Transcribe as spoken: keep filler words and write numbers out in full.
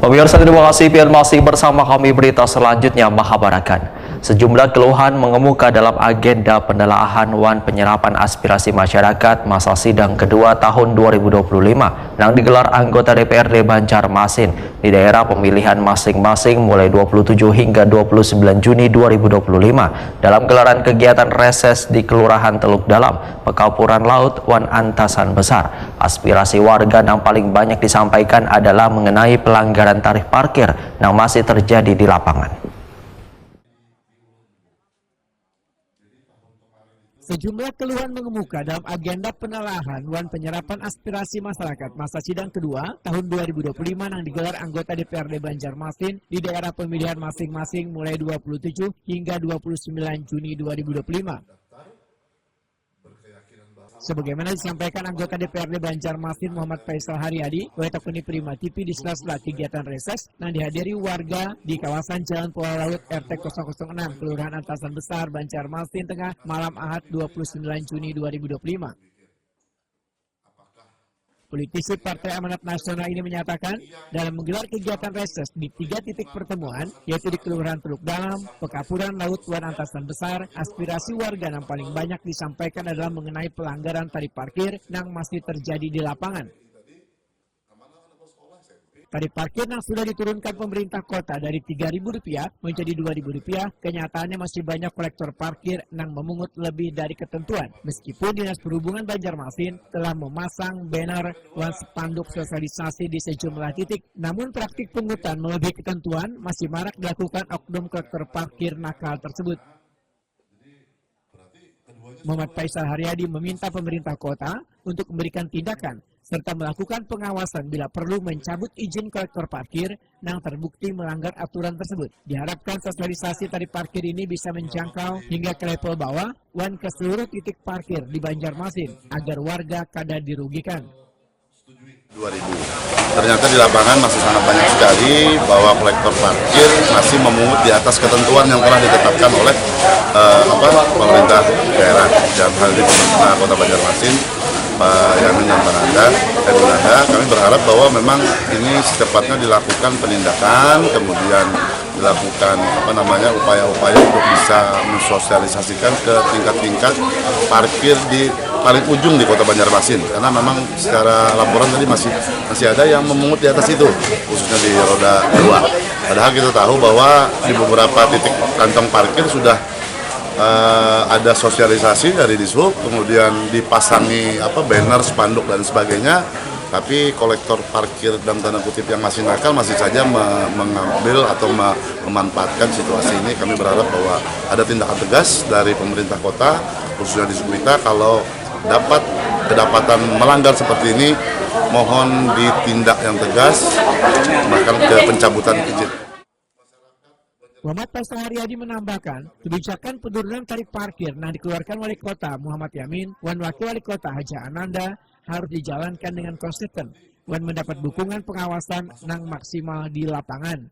Pemirsa, terima kasih pian masih bersama kami. Berita selanjutnya, Mahabarakan. Sejumlah keluhan mengemuka dalam agenda penelaahan wan penyerapan aspirasi masyarakat masa sidang kedua tahun dua ribu dua puluh lima nang digelar anggota D P R D Banjarmasin di daerah pemilihan masing-masing mulai dua puluh tujuh hingga dua puluh sembilan Juni dua ribu dua puluh lima dalam gelaran kegiatan reses di Kelurahan Teluk Dalam, Pekapuran Laut, wan Antasan Besar. Aspirasi warga yang paling banyak disampaikan adalah mengenai pelanggaran tarif parkir yang masih terjadi di lapangan. Sejumlah keluhan mengemuka dalam agenda penelaahan wan penyerapan aspirasi masyarakat masa sidang kedua tahun dua ribu dua puluh lima yang digelar anggota D P R D Banjarmasin di daerah pemilihan masing-masing mulai dua puluh tujuh hingga dua puluh sembilan Juni dua ribu dua puluh lima. Sebagaimana disampaikan anggota D P R D Banjarmasin Muhammad Faisal Haryadi, oleh Takuni Prima T V di sela-sela kegiatan reses yang dihadiri warga di kawasan Jalan Pulau Laut R T kosong kosong enam, Kelurahan Antasan Besar, Banjarmasin Tengah, malam Ahad dua puluh sembilan Juni dua ribu dua puluh lima. Politisi Partai Amanat Nasional ini menyatakan, dalam menggelar kegiatan reses di tiga titik pertemuan, yaitu di Kelurahan Teluk Dalam, Pekapuran Laut, wan Antasan Besar, aspirasi warga yang paling banyak disampaikan adalah mengenai pelanggaran tarif parkir yang masih terjadi di lapangan. Tarif parkir yang sudah diturunkan pemerintah kota dari tiga ribu rupiah menjadi dua ribu rupiah, kenyataannya masih banyak kolektor parkir yang memungut lebih dari ketentuan. Meskipun Dinas Perhubungan Banjarmasin telah memasang banner wan spanduk sosialisasi di sejumlah titik, namun praktik pungutan melebihi ketentuan masih marak dilakukan oknum kolektor parkir nakal tersebut. Muhammad Faisal Haryadi meminta pemerintah kota untuk memberikan tindakan serta melakukan pengawasan bila perlu mencabut izin kolektor parkir yang terbukti melanggar aturan tersebut. Diharapkan sosialisasi tarif parkir ini bisa menjangkau hingga ke level bawah wan ke seluruh titik parkir di Banjarmasin agar warga kada dirugikan. Ternyata di lapangan masih sangat banyak sekali bahwa kolektor parkir masih memungut di atas ketentuan yang telah ditetapkan oleh uh, apa, pemerintah daerah, dalam hal ini pemerintah Kota Banjarmasin, Pak Yamin dan Pak Nanda, Pak Nanda. Kami berharap bahwa memang ini secepatnya dilakukan penindakan, kemudian dilakukan apa namanya, upaya-upaya untuk bisa mensosialisasikan ke tingkat-tingkat parkir di paling ujung di Kota Banjarmasin, karena memang secara laporan tadi masih masih ada yang memungut di atas itu, khususnya di roda dua. Padahal kita tahu bahwa di beberapa titik kantong parkir sudah uh, ada sosialisasi dari Dishub, kemudian dipasangi apa, banner, spanduk dan sebagainya, tapi kolektor parkir dalam tanda kutip yang masih nakal masih saja mengambil atau memanfaatkan situasi ini. Kami berharap bahwa ada tindakan tegas dari pemerintah kota, khususnya di Sukuita, kalau dapat kedapatan melanggar seperti ini, mohon ditindak yang tegas, bahkan ke pencabutan izin. Muhammad Faisal Haryadi menambahkan, kebijakan penurunan tarif parkir yang dikeluarkan Wali Kota Muhammad Yamin wan Wakil Wali Kota Haja Ananda harus dijalankan dengan konsisten wan mendapat dukungan pengawasan yang maksimal di lapangan.